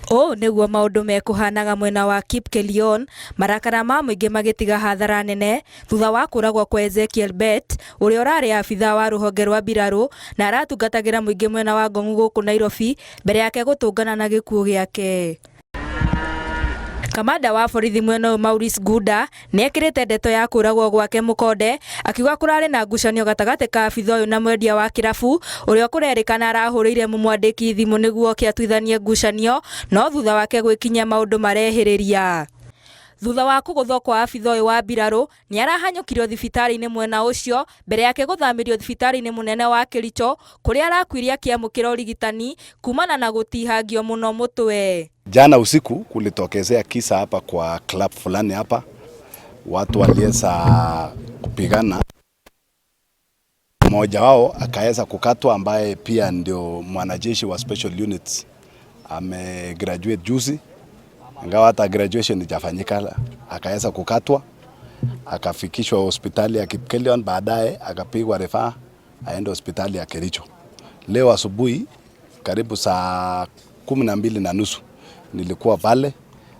Ũũ nĩguo maũndũ mekũhanaga mwena wa Kipkelion, marakara ma mũingĩ magĩtiga hathara nene thutha wa kũragwo kwa Ezekiel Bett ũrĩa ũrarĩ abithaa wa rũhonge rwa mbirarũ na aratungatagĩra mũingĩ mwena wa Ngong gũkũ Nairobi mbere yake gũtũngana na gĩkuũ gĩake. Kamanda wa borithi mwena ũyũ Maurice Gunda nĩ ekĩrĩte ndeto ya kũragwo gwake mũkonde akiuga kũrarĩ na ngucanio gatagatĩ ka abitha ũyũ na mwendia wa kĩrabu ũrĩa kũrerĩkana arahũrĩire mũmwandĩki thimũ nĩguo oke atuithanie ngucanio no thutha wake gwĩkinyia maũndũ marehĩrĩria. Thutha wa kũgũthwo kwa abitha ũyũ wa mbirarũ nĩ arahanyũkirio thibitarĩ-inĩ mwena ũcio mbere yake gũthamĩrio thibitarĩ-inĩ mũnene wa Kericho kũrĩa arakuire akĩamũkĩra ũrigitani kumana na gũtihangio mũno mũtwe. Jana usiku kulitokezea kisa hapa kwa club fulani hapa, watu waliweza kupigana, mmoja wao akaweza kukatwa, ambaye pia ndio mwanajeshi wa special units, amegraduate juzi, ingawa hata graduation ijafanyika, akaweza kukatwa akafikishwa hospitali ya Kipkelion, baadaye akapigwa rufaa aende hospitali ya Kericho. Leo asubuhi karibu saa 12:30 nilikuwa pale,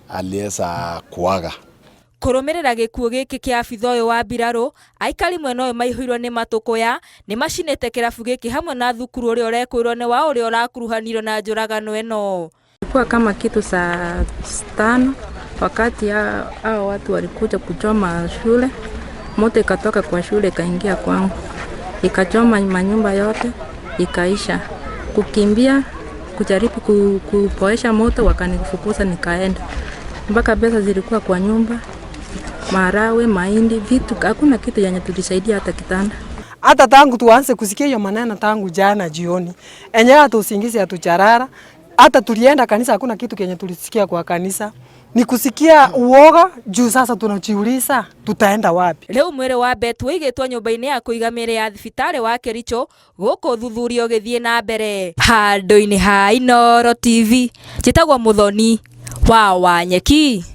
aliweza kuaga. Kũrũmĩrĩra gĩkuũ gĩkĩ kĩa abitha ũyũ wa mbirarũ, aikari mwena ũyũ maihũirwo nĩ matũkũya nĩ macinĩte kĩrabu gĩkĩ hamwe na thukuru ũrĩa ũrekũĩrwo nĩ wa ũrĩa ũrakuruhanirio na njũragano ĩno. Ilikuwa kama kitu saa 5 wakati hao watu walikuja kuchoma shule, moto ikatoka kwa shule ikaingia kwangu, ikachoma manyumba yote ikaisha. Kukimbia kujaribu kupoesha moto, wakanifukuza nikaenda. Mpaka pesa zilikuwa kwa nyumba, maharagwe, mahindi, vitu, hakuna kitu yenye tulisaidia hata kitanda. Hata tangu tuanze kusikia hiyo maneno tangu jana jioni, enyewe hata usingizi hatujalala. Hata tulienda kanisa hakuna kitu kenye tulisikia kwa kanisa. Ni kusikia uoga juu sasa tunajiuliza tutaenda wapi. Rĩu mwĩrĩ wa Bett ũigĩtwo nyũmba-inĩ ya kũiga mĩĩrĩ ya thibitarĩ wa Kericho gũkũ ũthuthuria ũgĩthiĩ na mbere. Handũ-inĩ ha Inooro TV, njĩtagwo Mũthoni wa Wanyeki.